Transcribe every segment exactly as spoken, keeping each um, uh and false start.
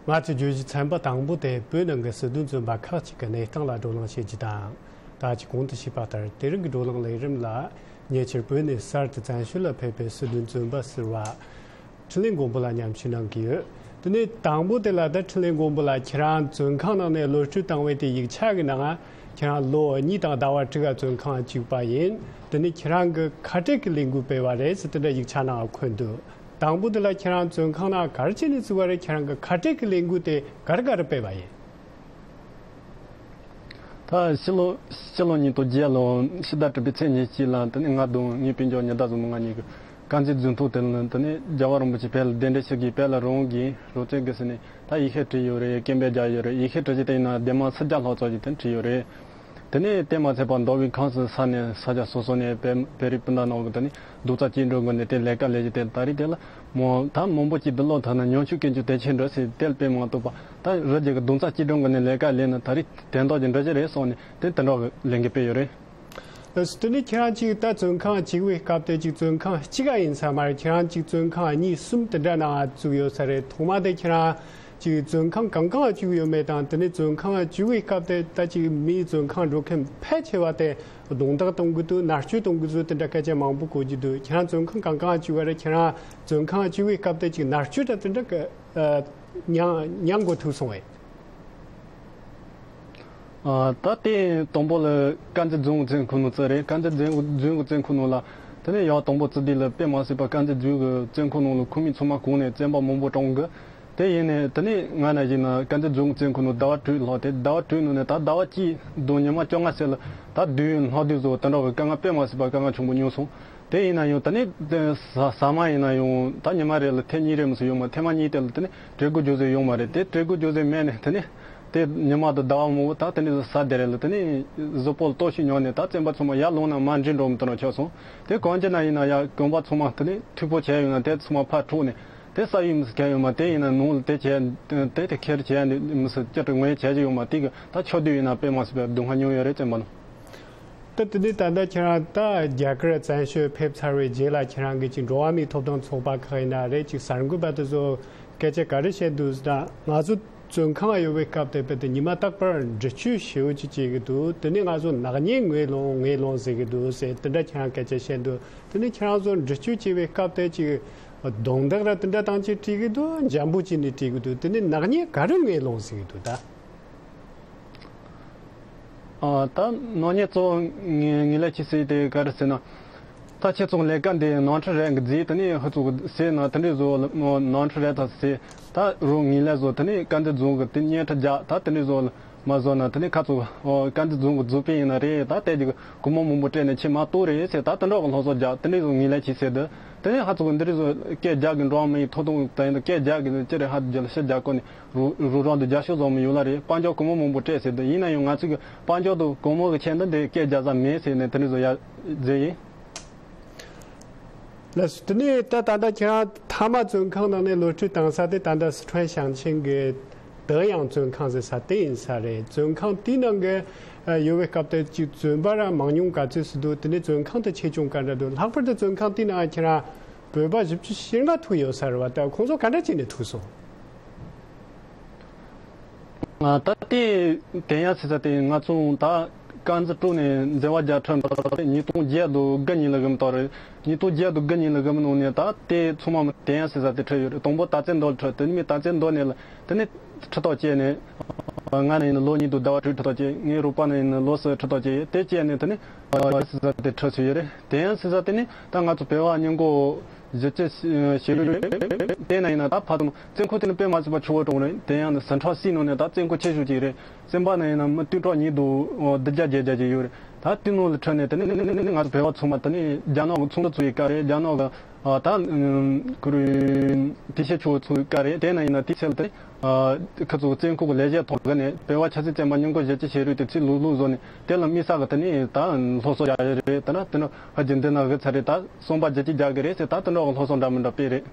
ང་ཚོས་བརྗོད་གཞི་ཚན་པ་དང་པོ་དེ་བོད་ནང་གི་སྲིད་དོན་བཙོན་པ་ཁག་ཅིག་གི་གནས་སྟངས་ལ་བགྲོ་གླེང་བྱེད་རྒྱུ་དང་། ད་ཅི་གོང་དུ་ཞུས་པ་ལྟར་དེ་རིང་གི་བགྲོ་གླེང་ལས་རིམ་ལ་ཉེ་ཆར་བོད་ནས་གསར་དུ་བཙན་བྱོལ་ལ་ཕེབས་པའི་སྲིད་དོན་བཙོན་པ་ཟུར་པ་འཕྲིན་ལས་མགོན་པོ་ལགས་མཉམ་ཞུགས་གནང་གི་ཡོད། དེ་ནས་དང་པོ་དེ་ལ། ད་འཕྲིན་ལས་མགོན་པོ་ལགས། ཁྱེད་རང་བཙོན་ཁང་ནང་ནས་གློད་བཀྲོལ་བཏང་བའི་དེ་ཡིག་ཆ་གི་ནང་ཁྱེད་རང་ལོ་གཉིས་དང་ཟླ་བ་དྲུག་བཙོན་ཁང་བཅུག་པ་ཡིན། དེ་ནས་ཁྱེད་རང་གི་ཁ་བྲལ་གྱི་ལས་འགུལ་སྤེལ་བ་རེད་ཟེར་དེ་འདྲ་ཡིག་ཆ་ནང་འཁོད་འདུག། དང་པོ་དེ་ལ་ཁྱེད་རང་བཙོན་ཁང་ནང་ག་རེ་བྱས་ནས་བཙུགས་པ་རེད། ཁྱེད་རང་གི་ཁ་བྲལ་གྱི་ལས་འགུལ་དེ་ག་རེ་ག་རེ་སྤེལ་བ་ཡིན། ད་ཕྱི་ལོ་ཕྱི་ལོ་ཉིས་སྟོང་བརྒྱད་ལོ་ཕྱི་ཟླ་དྲུག་པའི་ཚེས་ཉེར་གཅིག་ལ་དེ་ནས་ང་དང་ངའི་སྤུན་ཀྱག་ཉི་ཟླ་བཟང་མོ་ང་གཉིས་ཀྱིས་དཀར་མཛེས་རྫོང་ཐོག་དེ་ལ་དེ་ནས་རྒྱལ་བ་རིན་པོ་ཆེ་ཕེབས་ལ་གདན་འདྲེན་ཞུ་གི་ཕེབས་ལ་རོགས་གྱིས་རོགས་རྩེད་དགོས་ཟེར་ནས་ད་ཡི་ཤུ་བྲིས་ཡོད་རེད། སྐད་འབོད་རྒྱག་ཡོད་རེད། ཡི་ཤུ་བྲིས་རྗེས་དེ་ཡིན་ན་སྡེ་དམངས་སུམ་བརྒྱ་ལྷག་ཙམ་ཞིག་དེ་བྲིས་ཡོད་རེད། དེ་ནས་དེ་མ་ཚད་པར་མདོ་དབུས་ཁམས་གསུམ་ས་གནས་ས་ཆ་སོ་སོ་ནས་བོད་བོད་རིགས་སྤུན་ཟླ་རྣམས་ཀྱིས་དེ་ནས་རྡོག་རྩ་གཅིག་སྒྲིལ་སྒོ་ནས་དེ་ལས་ཀ་ལས་བཞིན་དེ་ད་རེས་དེ་ལ་མོ་ད་མང་པོ་ཅིག་འདི་ལོ་ཐ་ན་ཉམ་ཆུང་སྐད་ཆུ་དེ་ཆེ་འགྲོ་ཟེར་དེ་ལ་དཔེ་མ་ཐུབ་པ་ད་རི་རྒྱལ་གྱི་རྡོག་རྩ་གཅིག་སྒྲིལ་སྒོ་ནས་ལས་ཀ་ལས་ན་ད་རེས་དོན་དག་ཅིག་འགྲོ་གི་རེད་སོང་ནས་དེ་དེ་འདྲ་གི་ལས་འགུལ་སྤེལ་ཡོད་རེད། ལགས་སོ། དེ་ནས་ཁྱེད་རང་གཅིག་ད་བཙོན་ཁང་བཅུག་པའི་སྐབས་དེ་གཅིག་བཙོན་ཁང་གཅིག་ག་ཡིན་ས་མ་རེད། ཁྱེད་རང་གཅིག་བཙོན་ཁང་གཉིས་གསུམ་དེ་འདྲ་ནང་བཙུགས་ཡོད་ས་རེད། ཐོག་མ་དེ་ཁྱེད་རང་གཅིག་བཙོན་ཁང་གང་གང་བཅུག་ཡོད་མེད་དང་། དེ་ནས་བཙོན་ཁང་བཅུག་པའི་སྐབས་དེ་ད་གཅིག་མིའི་བཙོན་ཁང་འགྲོ་མཁན་ཕལ་ཆེ་བ་དེ་རྡུང་རྡེག་གཏོང་གི་འདུག། མནར་གཅོད་གཏོང་གི་འདུག། དེ་འདྲ་སྐད་ཆ་མང་པོ་གོ་གི་འདུག། ཁྱེད་རང་བཙོན་ཁང་གང་གང་བཅུག་པ་རེད། ཁྱེད་རང་བཙོན་ཁང་བཅུག་པའི་སྐབས་དེ་གཅིག་མནར་གཅོད་དང་དེ་འདྲ་གི་མྱངས་མྱངས་དགོས་ཐུག་སོང་ངས། ད་ལྟའི་དང་པོ་ལ་དཀར་མཛེས་རྫོང་གི་བཙོན་ཁང་ནང་བཙུགས་རེད། དཀར་མཛེས་རྫོང་གི་རྫོང་གི་བཙོན་ཁང་ནང་ལ་དེ་ནས་ཡང་དང་པོ་བཙུགས་དུས་ལ་དཔེ་མ་སྲིད་པ་དཀར་མཛེས་རྫོང་གི་བཙོན་ཁང་ནང་ལ་ཁོ་མི་ཚང་མ་གོང་ནས་བཙོན་པ་མང་པོ་གྲོངས་གི། དེ་ཡིན་ནས་དེ་ནས་ང་ན་བཞིན་ན་དཀར་མཛེས་རྫོང་གི་བཙོན་ཁང་ནང་ཟླ་བ་དྲུག་ལྷག་དེ་ཟླ་བ་དྲུག་ནང་ནས་ད་ཟླ་བ་གཅིག་དང་ཉི་མ་བཅོ་ལྔ་ཙམ་ལ་ད་སྡུག་ཡུས་ལྷག་སྡུག་བཟོ་དེ་འདྲ་གི་དཀའ་ངལ་དཔེ་མ་སྲིད་པ་དཀའ་ངལ་ཆེན་པོ་མྱོང་སོང་། དེ་ཡིན་ན་ཡང་ད་ནི་ཟ་ཟ་མ་ཡིན་ན་ཡང་ད་ཉི་མ་རེ་ལ་ཐེངས་གཉིས་རེ་མི་སྲིད་ཡོང་མ། ཐེངས་མ་གཉིས་དེ་ལ་དེ་ནི་དྲི་གུ་རྒྱུག་ཟེར་ཡོང་མ་རེད། དེ་དྲི་གུ་རྒྱུག་ཟེར་མེད་ནས་དེ་ནི་དེ་ཉི་མ་དང་ཟླ་བ་མང་པོ་ད་དེ་ནི་ཟ་དེ་རེ་ལ་དེ་ནི་གཟུགས་པོ་ལ་ལྟོགས་ཤི་མྱོང་ནས་ད་བཙོན་པ་ཚང་མ་ཡར་ལངས་ན་མར་འགྲིལ་འགྲོ་མི་ཐུབ་ནོ་ཆགས་སོང་། དེ་གང་ཅི་ན་ཡིན་ན་ཡང་གོམ་པ་ཚང་མ་དེ་ནི་མཐུག་པོ་བྱས་ཡོང་ན་དེ་ཚང་མ་ཕར་འཁྲུགས་ནས་དེ་ས་ཡོམ་མི་སྲིད་ག་ཡོང་མ། དེ་ཡིན་ན་ནང་ལ་དེ་བྱས་དེ་དེ་ཁྱེར་བྱས་མི་སྲིད་ཅི་དྲི་ངོས་བྱས་ཀྱི་ཡོང་མ། དེ་གི་ད་ཆོག་དུས་ཡིན་ན་དཔེ་མ་སྲིད་པའི་སྡུག་བསྔལ་མྱོང་ཡོད་རེད་བཙོན་པ་ནང་། ད་དེ་ནས་ད་ལྟ་ཁྱེད་རང་ད་རྒྱ་གར་བཙན་བྱོལ་ཕེབས་ཚར་བའི་རྗེས་ལ་ཁྱེད་རང་གིས་ཅིག་འགྲོ་བ་མིའི་ཐོབ་ཐང་ཚོགས་པ་ཁག་ཡིན་ན་རེད། ཅིག་གསར་འགོད་པ་དེ་ཚོ་སྐད་ཆ་ག་རེ་བཤད་འདུག་ཟེར་ན། ང་ཚོ་བཙོན་ཁང་ཡོད་པའི་སྐབས་དེ་བས་ཏེ་ཉི་མ་རྟག་པར་འདྲི་གཅོད་ཞེ་པོ་ཅིག་བྱེད་ཀྱི་འདུག། དེ་ནས་ང་ཚོ་ནག་ཉེས་ངོས་ལོན་ངོས་ལོན་ཟེར་གྱི་འདུག་ཟེར་དེ་འདྲ་ཁྱེད་རང་སྐད་ཆ་བཤད་འདུག། དེ་ནས་ཁྱེད་རང་ཚོ་འདྲི་གཅོད་བྱེད་པའི་སྐབས་དེ་ཅིག་རྡུང་རྡེག་ར་དེ་འདྲ་བཏང་བྱས་དཀྲིས་ཀྱི་འདུག། འཇམ་པོ་བྱས་ནས་དཀྲིས་ཀྱི་འདུག། དེ་ནས་ནག་ཉེས་ག་རེ་ངོས་ལོན་ཟེར་གྱི་འདུག་ད། ད་ནག་ཉེས་གཙོ་བོ་ངེས་ངེས་ལེགས་ཆེ་ཟེར་དེ་ག་རེ་ཟེར་ན། ད་ཁྱེད་ཚོ་ལས་ཀ་འདི་ནོར་འཁྲུལ་རེད་གི་རྫིས་དེ་ནས་ཧུ་ཚོ་གི་ཟེར་ན་དེ་འདྲའི་བཟོ་ནོར་འཁྲུལ་རེད་ད་ཟེར། ད་རུང་ངེས་ལེགས་བཟོ་དེ་ནས་དཀར་མཛེས་རྫོང་གི་དེ་བརྙན་འཕྲིན་རྒྱག་ད་དེ་འདྲའི་བཟོ་མ་བཟོ་ན་དེ་ནས་ཁ་ཚོ་དཀར་མཛེས་རྫོང་གི་རྫོང་དཔོན་ཡིན་ན་རེད། ད་དེ་གི་སྒོར་མོ་མང་པོ་སྤྲད་ནས་ཁྱེད་མ་གཏོགས་རེད་ཟེར། ད་དེ་འདྲ་གི་སློབ་གསོ་རྒྱག་དེ་འདྲའི་བཟོ་ངེས་ལེགས་ཆེ་ཟེར་དུ་དེ་ནས་ཧ་ཚོ་གི་འདི་འདྲའི་བཟོ་སྐད་རྒྱག་གི་འགྲོ་བ་མི་ཡི་ཐོབ་ཐང་དེ་ཡིན་དུ་སྐད་རྒྱག་གི་ཅི་རེད་ཧ་རྒྱལ་ཤ་རྒྱག་གོ་ནས། རུ་རུ་རང་དུ་རྒྱ་ཤོག་བཟོ་མི་ཡོད་ལ་རེད། དཔལ་འབྱོར་སྒོར་མོ་མང་པོ་སྤྲད་ཟེར་དུས་ཡིན་ན་ཡང་ང་ཚོ་གི་དཔལ་འབྱོར་དུ་སྒོར་མོ་གི་ཆེད་དུ་འདི་སྐད་རྒྱག་ས་མེད་ཟེར་ནས་དེ་འདྲ་བཟོ་ཡ་ཟེར་ཡིན། ལགས་སོ། དེ་ནས་ད་ད་ལྟ་ཁྱེད་རང་མཐའ་མ་བཙོན་ཁང་ནང་ནས་གློད་བཀྲོལ་བཏང་ས་དེ་ད་ལྟ་སི་ཁྲོན་ཞིང་ཆེན་གྱི་德阳བཙོན་ཁང་ཟེར་ས་དེ་ཡིན་ས་རེད། བཙོན་ཁང་དེའི་ནང་གི་ཡོད་པའི་སྐབས་དེ་ཅིག་བཙོན་པ་ར་མང་ཉུང་ག་ཚོད་ཙམ་འདུག། དེ་ནས་བཙོན་ཁང་དེ་ཆེ་ཆུང་ག་འདྲ་འདུག། ལྷག་པར་དུ་བཙོན་ཁང་དེའི་ནང་ཁྱེད་རང་བོད་པ་བཞི་བཅུ་ཞེ་ལྔ་ཐུག་ཡོད་ས་རེད་བ། ད་ཁོང་ཚོ་ག་འདྲ་བྱས་ནས་ཐུག་སོང་། ད་ལྟའི་དེ་ཡང་ཟེར་ས་དེ་ང་ཚོ་ད་དཀར་མཛེས་གྲོང་ནས་འཛེམ་བག་རྒྱག་ཁྲིད་ཉིས་སྟོང་བརྒྱད་དང་དགུ་གཉིས་ལ་གི་མི་དོ་རེད། ཉིས་སྟོང་བརྒྱད་དང་དགུ་གཉིས་ལ་གི་མི་ནང་ནས་ད་དེ་ཚང་མ་དེ་ཡང་ཟེར་ས་དེ་ཁྲིད་ཡོད་རེད། དང་པོ་དར་རྩེ་མདོ་ལ་ཁྲིད། དེ་ནས་མི་དར་རྩེ་མདོ་ནས་ལ་དེ་ནས་ཁྲིད་ཐག་བཅད་ནས། ང་ནས་ཡིན་ན་ལོ་གཉིས་དང་ཟླ་བ་དྲུག་ཁྲིད་ཐག་བཅད། ངའི་རོགས་པ་ནས་ཡིན་ན་ལོ་གསུམ་ཁྲིད་ཐག་བཅད་ཡོད། དེ་བཅད་ནས་དེ་ནས་ཟེར་ས་དེ་ཁྲིད་ཚུལ་ཡོད་རེད། དེ་ཡང་ཟེར་ས་དེ་ནི་ད་ང་ཚོ་བོད་པ་སྙིང་གོ་གཞི་རྩའི་ཤེས་ཡོན་ཡོད་རེད། དེ་ན་ཡིན་ན་ད་ཕ་དང་བཙོན་ཁང་དེ་ནི་དཔེ་མ་སྲིད་པ་ཆེ་བོ་གྲོང་རེད། དེ་ཡང་ཟི་ཁྲོན་སི་ནང་ནས་ད་བཙོན་ཁང་ཆེ་ཤོས་ཅིག་རེད། བཙོན་པ་ན་ཡིན་ན་མི་སྟོང་ཕྲག་གཉིས་དང་བདུན་བརྒྱ་བརྒྱད་བརྒྱ་ཅིག་ཡོད་རེད། ད་དེ་ནང་ལ་ཁྲིད་ནས་དེ་ནི་ང་ཚོ་བོད་པ་ཚང་མ་དེ་ནི་རྒྱ་ནག་གི་ཚོང་འདུ་ཚོགས་ཡི་སྐབས་རེད། རྒྱ་ནག་གི་ད་ཁུ་རུ་དེ་ཤེད་ཆེ་བོ་ཚོགས་ཡི་སྐབས་རེད། དེ་ན་ཡིན་ན་དེ་ཚེ་ལ་དེ་ཁ་ཚུགས་བཙོན་ཁང་གི་ལས་བྱེད་ཐོག་གི་ནས་བོད་པ་ཆབ་སྲིད་བཙོན་པ་སྙིང་གོ་གཞི་རྩའི་ཤེས་རིག་དེ་ཚིག་ལྷུག་ལྷུག་བཟོ་ནས་དེ་ལ་དམིགས་བསལ་གི་དེ་ནས་ད་སློབ་གསོ་རྒྱག་ཡ་རེད། དེ་ན་དེ་ན་ཧ་ཅང་འདི་ན་གི་ཚ་རེད། ད་གསུམ་པ་བརྒྱ་གཅིག་རྒྱག་གི་རེད་ཟེར། ད་དེ་འདྲ་གི་སློབ་གསོ་འདྲ་མི་འདྲ་སྤེལ་རེད།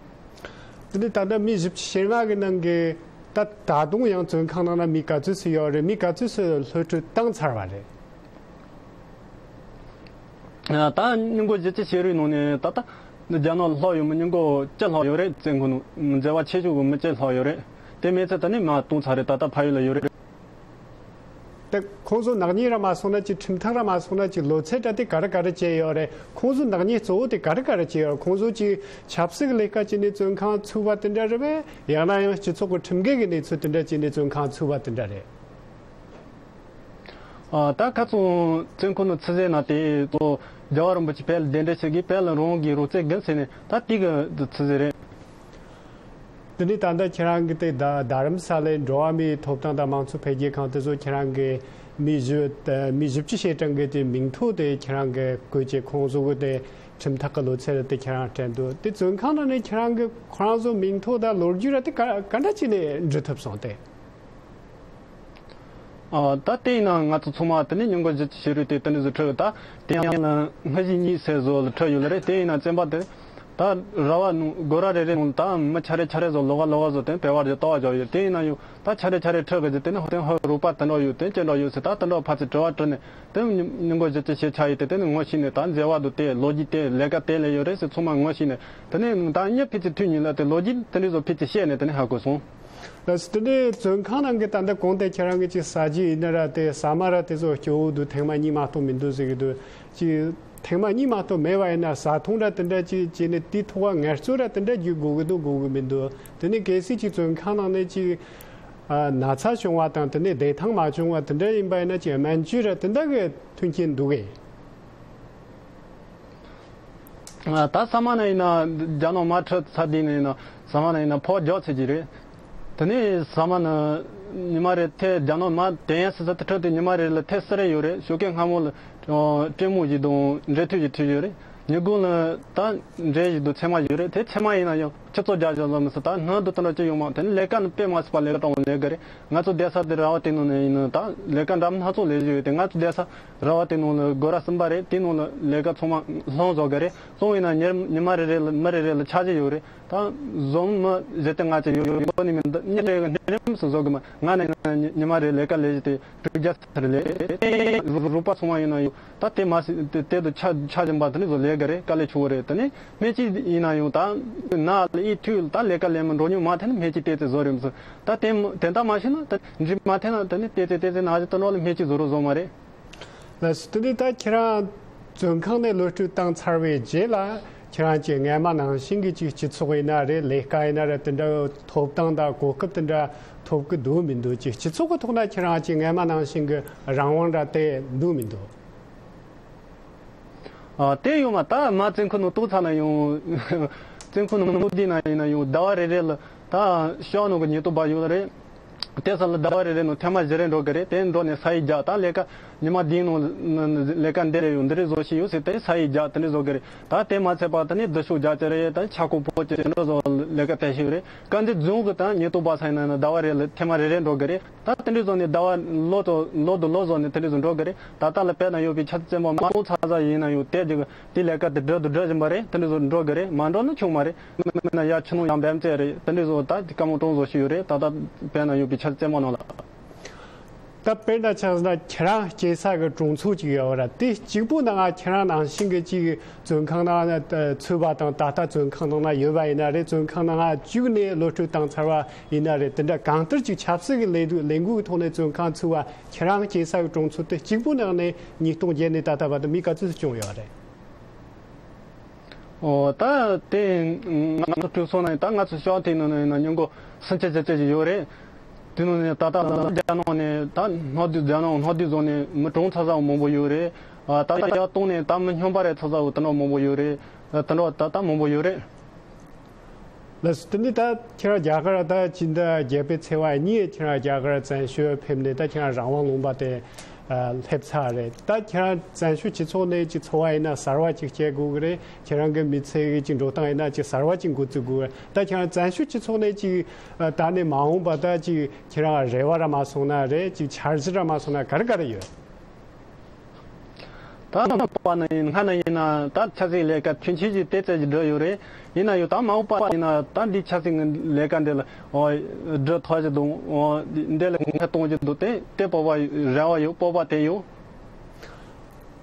དེ་ནས་ད་ལྟ་མི་བཞི་བཅུ་ཞེ་ལྔ་གི་ནང་གི་ད་ད་དུང་ཡང་བཙོན་ཁང་ནང་ན་མི་ག་ཚོད་སུ་ཡོད་རེད། མི་ག་ཚོད་སུ་གློད་བཀྲོལ་བཏང་ཚར་བ་རེད། ད་སྙིང་གོ་གཞི་རྩའི་ཤེས་རིག་ནང་ནས་ད་ལྟ་རྒྱ་ནག་ལྷག་ཡོད་མི་སྙིང་གོ་བཅུ་ལྷག་ཡོད་རེད། བཙོན་ཁང་ནང་འཛེམ་བག་ཆེ་ཤོས་ཀྱི་མི་བཅུ་ལྷག་ཡོད་རེད། དེ་མེད་ཚེ་ད་ནི་མ་བཏང་ཚར་རེད། ད་ལྟ་ཕ་ཡུལ་ལ་ཡོད་རེད། དེ་ཁོང་ཚོ་ནག་ཉེས་ར་མ་སོང་ན་ཅིག་ཁྲིམས་ཐག་ར་མ་སོང་ན་ཅིག་ལོ་ཚད་འདྲ་དེ་ག་རེ་ག་རེ་བྱས་ཡོད་རེད། ཁོང་ཚོ་ནག་ཉེས་གཙོ་བོ་དེ་ག་རེ་ག་རེ་བྱས་ཡོད་རེད། ཁོང་ཚོ་ཅིག་ཆབ་སྲིད་ཀྱི་ལས་ཀ་བྱས་ནས་བཙོན་ཁང་ཚུད་པ་དེ་འདྲ་རེད་པས། ཡང་ན་ཡང་སྤྱི་ཚོགས་ཀྱི་ཁྲིམས་འགལ་གྱི་གནས་ཚུལ་དེ་འདྲ་བྱས་ནས་བཙོན་ཁང་ཚུད་པ་དེ་འདྲ་རེད། ཨ། ད་ཁ་སང་བཙོན་ཁང་ནང་ཚུད་ཟེར་ན་དེ་ཚོ་རྒྱལ་བ་རིན་པོ་ཆེ་བོད་ལ་གདན་འདྲེན་བྱེད་དགོས། བོད་ལ་རང་དབང་གི་རོགས་རྩེད་དགོས་ཟེར་ནས་ད་དེ་གི་ཚུད་ཟེར་རེད། དེ་ནས་ད་ལྟ་ཁྱེད་རང་གི་དེ་ད་རྡ་རམ་ས་ལའི་འགྲོ་བ་མིའི་ཐོབ་ཐང་དང་མང་གཙོ་འཕེལ་རྒྱས་ཁང་དེ་ཚོ་ཁྱེད་རང་གི་མི་བཞི་མི་བཞི་བཅུ་ཞེ་གྲངས་གི་དེ་མིང་ཐོ་དེ་ཁྱེད་རང་གི་བཀོད་ཀྱི་ཁོང་ཚོ་གི་དེ་ཁྲིམས་ཐག་གི་ལོ་ཚད་དེ་ཁྱེད་རང་སྤྲད་འདུག་དེ་བཙོན་ཁང་ནང་ནས་ཁྱེད་རང་གི་ཁོ་རང་ཚོ་མིང་ཐོ་དང་ལོ་རྒྱུས་ར་དེ་ག་ག་འདྲ་བྱས་ནས་འབྲི་ཐུབ་སོང་སྟེ། ཨ། ད་དེ་ཡིན་ན་ང་ཚོ་ཚང་མ་དེ་ནས་ཉིན་གུང་བཞི་བཅུ་ཞེ་དྲུག་དེ་དེ་འདྲ་ཟིག་ཁྲིད་ད་དེ་ཡང་ན་སྔ་གཞུག་གཉིས་ཟེར་བཟོ་ལ་ཁྲིད་ཡོད་ལ་རེད། དེ་ཡིན་ན་བཙོན་པ་དེ་ད་ར་བ་ནང་སྒོ་ར་རེ་རེ་ནང་ད་མི་ཆ་རེ་ཆ་རེ་བཟོ་ལོགས་ཀ་ལོགས་ཀ་བཟོ་དེ་བེ་བར་གྱི་ལྟ་བ་བཞག་ཡོད། དེ་ཡིན་ན་ཡང་ད་ཆ་རེ་ཆ་རེ་ཁྲིད་གི་ཟིག་དེ་ནས་ཧོ་དེ་ཧོ་རོགས་པ་དེ་འདྲ་ཡོད་དེ་ཅི་འདྲ་ཡོད་ཟེར་ད་དེ་འདྲ་ཕར་ཚུར་དྲི་བ་དྲིས་ནས་དེ་ཉིན་གུང་བཞི་བཅུ་ཞེ་ཆ་ཡོད་དེ་དེ་ནས་ངོ་ཤེས་ནས་ད་མཛད་པ་འདུག་དེ་ལོ་རྒྱུས་དེ་ལས་ཀ་དེ་ལས་ཡོད་རེད་ཟེར་ཚང་མ་ངོ་ཤེས་ནས་དེ་ནས་ད་ངས་ཕལ་ཆེར་ཐུག་ཉིན་ལ་དེ་ལོ་རྒྱུས་དེ་འདྲ་བཟོ་ཕལ་ཆེར་བཤད་ནས་དེ་ནས་ཧ་གོ་སོང་། ལགས་སོ། དེ་ནས་བཙོན་ཁང་ནང་གི་ད་ལྟ་གོང་དེ་ཁྱེད་རང་གི་ཅིག་ཟ་རྒྱུ་ཡིན་ན་ར་དེ་ཟ་མ་ར་དེ་ཚོ་སྐྱོ་བོ་འདུག་ཐེངས་མ་གཉིས་མ་གཏོགས་མི་འདུག་ཟེར་གི་འདུག་ཅིག་ཐེངས་མ་གཉིས་མ་གཏོགས་མེད་པ་ཡིན་ན་ཟ་འཐུང་ར་དེ་འདྲ་ཅིག་བྱས་ནས་དེའི་ཐོག་ལ་ངལ་རྩོལ་ར་དེ་འདྲ་རྒྱུག་དགོས་གི་འདུག་དགོས་གི་མི་འདུག་དེ་ནས་གལ་སྲིད་ཅིག་བཙོན་ཁང་ནང་ནས་ཅིག་ཨ་ན་ཚ་བྱུང་བ་དང་དེ་ནས་བདེ་ཐང་མ་བྱུང་བ་དེ་འདྲ་ཡིན་པ་ཡིན་ན་ཅིག་སྨན་བཅོས་ར་དེ་འདྲ་གི་མཐུན་རྐྱེན་འདུག་གས། ད་ས་མ་ན་ཡིན་ན་རྒྱ་ནག་མ་ཁྲིད་ཚར་དུས་ནས་ཡིན་ན་ས་མ་ན་ཡིན་ན་ཕོགས་རྒྱག་ཚར་གྱི་རེད། དེ་ནས་ས་མ་ན་ཉི་མ་རེ་ཐེངས་རྒྱ་ནག་མ་དེ་ཡན་སི་ས་དེ་ཁྲིད་དུས་ཉི་མ་རེ་ལ་ཐེངས་གསུམ་རེ་ཡོད་རེད། ཞོགས་ཀས་སྔ་མོ་ལ་སྤྲད་མོ་ཞིག་དང་འབྲེལ་མཐུད་ཞིག་ཁྲིད་ཡོད་རེད། ཉིན་གུང་ལ་ད་འབྲེལ་ཞིག་དང་ཚད་མ་ཞིག་ཡོད་རེད། དེ་ཚད་མ་ཡིན་ན་ཡང་ཁྱི་ཚོ་རྒྱག་བཞག་བཟོ་མི་སྲིད། ད་སྣང་དུ་དེ་འདྲ་ཅི་ཡོང་མ་དེ་ནི་ལས་ཀ་ནི་དཔེ་མ་སྲིད་པ་ལས་ཀ་དྲང་བོ་ལས་ཀ་རེད། ང་ཚོ་བསྡད་ས་དེ་ར་བ་དེ་ནང་ནས་ཡིན་ན་ད་ལས་ཀ་འདྲ་མིན་སྣ་ཚོགས་ལས་བཞིན་ཡོད་དེ། ང་ཚོ་བསྡད་ས་ར་བ་དེ་ནང་ལ་སྒོ་ར་གསུམ་པ་རེད། དེ་ནང་ལ་ལས་ཀ་ཚང་མ་ལྷང་བཟོ་གི་རེད། སོང་བས་ན་ཉེར་ཉི་མ་རེ་རེ་ལ་མི་རེ་རེ་ལ་ཆ་གཞི་ཡོད་རེད། ད་བཟོ་མི་བཞི་བཅུ་ལྔ་བཅུ་ཡོད་ཡོད་ནི་མིན་འདི་གཉིས་རེ་གི་སྣེ་རིམ་སུ་བཟོ་གི་མ་ང་ནས་ཉི་མ་རེ་ལས་ཀ་ལས་བཞིན་དེ་དྲུག་བརྒྱ་ཚར་ལས་རོགས་པ་ཚང་མ་ཡིན་ན་ཡོད། ད་དེ་མ་སི་དེ་དེ་དུ་ཆ་ཆ་བཞིན་པ་དེ་ནི་བཟོ་ལས་ཀ་རེད། དཀའ་ལས་ཆེ་བོ་རེད། དེ་ནི་སྨན་གཅིག་ཡིན་ན་ཡང་ད་ན་ལ་ཨི་ཐུག་ད་ལས་ཀ་ལས་མི་འགྲོ་ཉུང་མ་དེ་ནི་སྨན་གཅིག་ཏོག་ཙམ་བཟོ་རེད་མི་སྲིད། ད་དེ་དེ་འདྲ་མ་ཤེས་ན་ད་འདྲི་མ་འཐེན་ན་དེ་ནི་ཏོག་ཙམ་ཏོག་ཙམ་ན་གཞི་དུ་འགྲོ་ལ་སྨན་གཅིག་བཟོ་རོགས་བཟོ་མ་རེད། ལགས་སོ། དེ་ནས་ད་ཁྱེད་རང་བཙོན་ཁང་ནས་གློད་བཀྲོལ་བཏང་ཚར་བའི་རྗེས་ལ་ཁྱེད་རང་གྱིས་སྔན་མ་ནང་བཞིན་གྱི་ཅིག་སྤྱི་ཚོགས་ཡིན་ན་རེད། ལས་ཀ་ཡིན་ན་རེད། དེ་འདྲ་ཐོབ་ཐང་དང་གོ་སྐབས་དེ་འདྲ་ཐོབ་ཀྱི་འདུག་མི་འདུག་ཅིག་སྤྱི་ཚོགས་ཀྱི་ཐོག་ན་ཁྱེད་རང་གྱིས་སྔན་མ་ནང་བཞིན་གྱི་རང་དབང་འདྲ་དེ་འདུག་མི་འདུག་ཨ། དེ་ཡོད་མ། ད་མ་བཙོན་ཁང་ནང་གཏོགས་ཚར་ན་ཡང་བཙོན་ཁང་ནང་གཏོགས་དུས་ན་ཡིན་ན་ཡང་ཟླ་བ་རེ་རེ་ལ་ད་ཤོག་ནང་གི་ཉེན་རྟོག་པ་ཡོད་རེད། དེ་ས་ལ་ཟླ་བ་རེ་རེ་ནང་ཐེངས་མ་བཞི་རེ་འགྲོ་གི་རེད། དེ་འགྲོ་ནས་ས་ཡིག་རྒྱག་ད་ལས་ཀ་ཉི་མ་བདུན་ནང་ལས་ཀ་འདི་རེ་ཡོད་འདི་རེ་བཟོ་ཤེས་ཡོད་ཟེར་དེ་ས་ཡིག་རྒྱག་དེ་འདྲ་བཟོ་གི་རེད། ད་དེ་མ་ཚད་པ་ད་ནི་འདི་ཤོག་རྒྱག་ཅི་རེད། ད་ཆ་ཁོ་ཕོ་ཅི་འདྲ་བཟོ་ལས་ཀ་དེ་ཤེས་ཡོད་རེད། ག་འདི་རྫོང་གི་ད་ཉེན་རྟོག་པ་ས་ཡིན་ན་ཟླ་བ་རེ་ལ་ཐེངས་མ་རེ་རེ་འགྲོ་གི་རེད། ད་དེ་འདྲ་བཟོ་ནས་ཟླ་བ་ལོ་དང་ལོ་དང་ལོ་བཟོ་ནས་དེ་འདྲ་བཟོ་འགྲོ་གི་རེད། ད་ལྟ་ལ་བལ་ན་ཡོད་པའི་ཆ་ཚང་མ་མ་གཏོང་ཚ་ཚ་ཡིན་ན་ཡང་དེ་རྒྱུ་དེ་ལས་ཀ་དེ་འགྲུབ་དང་འགྲུབ་བཞིན་པ་རེད། དེ་འདྲ་བཟོ་འགྲོ་གི་རེད། མ་འགྲོ་ན་ཆུང་མ་རེད། མིན་ན་ཡ་ཆུ་ནང་ཡང་འབེམ་རྩེ་རེད། དེ་འདྲ་བཟོ་ད་དཀའ་མོ་གྲོང་བཟོ་ཞིག་ཡོད་རེད། ད་ལྟ་བལ་ན་ཡོད་པའི་ཆ་ཚང་མ་ནང་ལ། ད་དཔེར་ན་ཆ་བཞག་ན་ཁྱེད་རང་སྐྱེས་ས་གི་གྲོང་ཚོ་ཅིག་ཡོད་ར། དེ་གཅིག་པུ་ནང་ང་ཁྱེད་རང་ནང་བཞིན་གི་ཅིག་བཙོན་ཁང་ནང་ཚུད་པ་དང་ད་ལྟ་བཙོན་ཁང་ནང་ན་ཡོད་པ་ཡིན་ན་རེད། བཙོན་ཁང་ནང་ང་བཅུག་ནས་གློད་བཀྲོལ་བཏང་ཚར་བ་ཡིན་ན་རེད། དེ་འདྲ་གང་ལྟར་ཅིག་ཆབ་སྲིད་ཀྱི་ལས་དོན་ལས་འགུལ་གྱི་ཐོག་ནས་བཙོན་ཁང་ཚུད་པ་ཁྱེད་རང་སྐྱེས་ས་གི་གྲོང་ཚོ་དེ་གཅིག་པུ་ནང་ནས་ཉིས་སྟོང་བརྒྱད་ནས་ད་ལྟ་བར་དུ་མི་ག་ཚོད་བྱུང་ཡོད་རེད། ཨོ་ད་དེ་ང་ཚོ་གྲོས་ཚོགས་ནང་ད་ང་ཚོ་ཤོག་དེ་ནང་ནས་ཡིན་ན་ཉིན་གུང་སུམ་ཅུ་བཞི་བཅུ་ཞིག་ཡོད་རེད། དེ་ནང་ནས་ད་ལྟ་རྒྱ་ནག་ནས་ད་སྣ་བདུན་རྒྱ་ནག་སྣ་བདུན་བཟུང་ནས་མི་གྲངས་ཚ་ཚ་མང་པོ་ཡོད་རེད། ཨ་ད་ལྟ་ཡར་གཏོང་ནས་ད་མི་སྨྱོན་པ་རེད་ཚ་ཚ་བོ་དེ་འདྲ་མང་པོ་ཡོད་རེད། དེ་འདྲ་ད་ལྟ་མང་པོ་ཡོད་རེད། ལགས་སོ། དེ་ནི་ད་ཁྱེད་རང་རྒྱ་གར་ད་སྤྱི་ཟླ་བརྒྱད་པའི་ཚེས་པ་གཉིས་ཁྱེད་རང་རྒྱ་གར་བཙན་བྱོལ་ཕེབས་ནས་ད་ཁྱེད་རང་རང་དབང་ལུང་པ་དེ་ཨ་སླེབས་ཚར་རེད། ད་ཁྱེད་རང་བཙན་བྱོལ་སྤྱི་ཚོགས་ནས་ཅིག་འཚོ་བ་ཡིན་ན་གསར་བ་ཅིག་སྐྱེལ་དགོས་ཀྱི་རེད། ཁྱེད་རང་གི་མི་ཚེ་གི་ཅིག་འགྲོ་སྟངས་ཡིན་ན་ཅིག་གསར་བ་ཅིག་འགོ་བཙུགས་དགོས་ཀྱི་རེད། ད་ཁྱེད་རང་བཙན་བྱོལ་སྤྱི་ཚོགས་ནས་ཅིག་ཨ་ད་ནས་མ་འོངས་པ་ད་ཅིག་ཁྱེད་རང་རེ་བ་ར་མ་སོང་ན་རེད། ཅིག་འཆར་གཞི་ར་མ་སོང་ན་ག་རེ་ག་རེ་ཡོད། ད་ལྟ་པ་ན་ཡིན་སྔ་ན་ཡིན་ན་ད་ཆབ་སྲིད་ལས་ཀ་ཆུང་ཆུང་ཞིག་ཏོག་ཙམ་ཞིག་འགྲོ་ཡོད་རེད། ཡིན་ན་ཡང་ད་མ་འོངས་པ་ཡིན་ན་ད་འདི་ཆབ་སྲིད་ཀྱི་ལས་ཀ་འདི་ལ་འགྲོ་ཐག་ཞིག་འདུག་འདི་ལ་ཁ་གཏོང་ཞིག་འདུག་དེ་དེ་སྤོབས་པ་རེ་བ་ཡོད། སྤོབས་པ་དེ་ཡོད།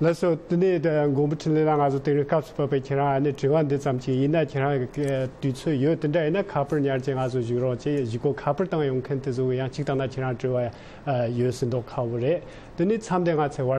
ལགས་སོ། དེ་ནས་ད་མགོན་པོ་འཕྲིན་ལས་ལགས། ང་ཚོ་དེ་རིང་སྐབས་སུ་བབས་པའི་ཁྱེད་རང་ཨ་ནི་དྲི་བ་འདི་ཙམ་ཅིག་ཡིན་ན། ཁྱེད་རང་གི་དུས་ཚོད་ཡོད། དེ་འདྲ་ཡིན་ན་ཁ་པར་ཉར་བྱས་ང་ཚོ་བཞུགས་རོགས་བྱེད། གཞུག་གུ་ཁ་པར་བཏང་ཡོང་མཁན་དེ་ཚོ་གི་ཡང་གཅིག་བཏང་ན་ཁྱེད་རང་དྲི་བ་ཡ་ཡོད་ཟེར་མདོག་ཁ་པོ་རེད། དེ་ནས་མཚམས་དེ་ང་ཚོས་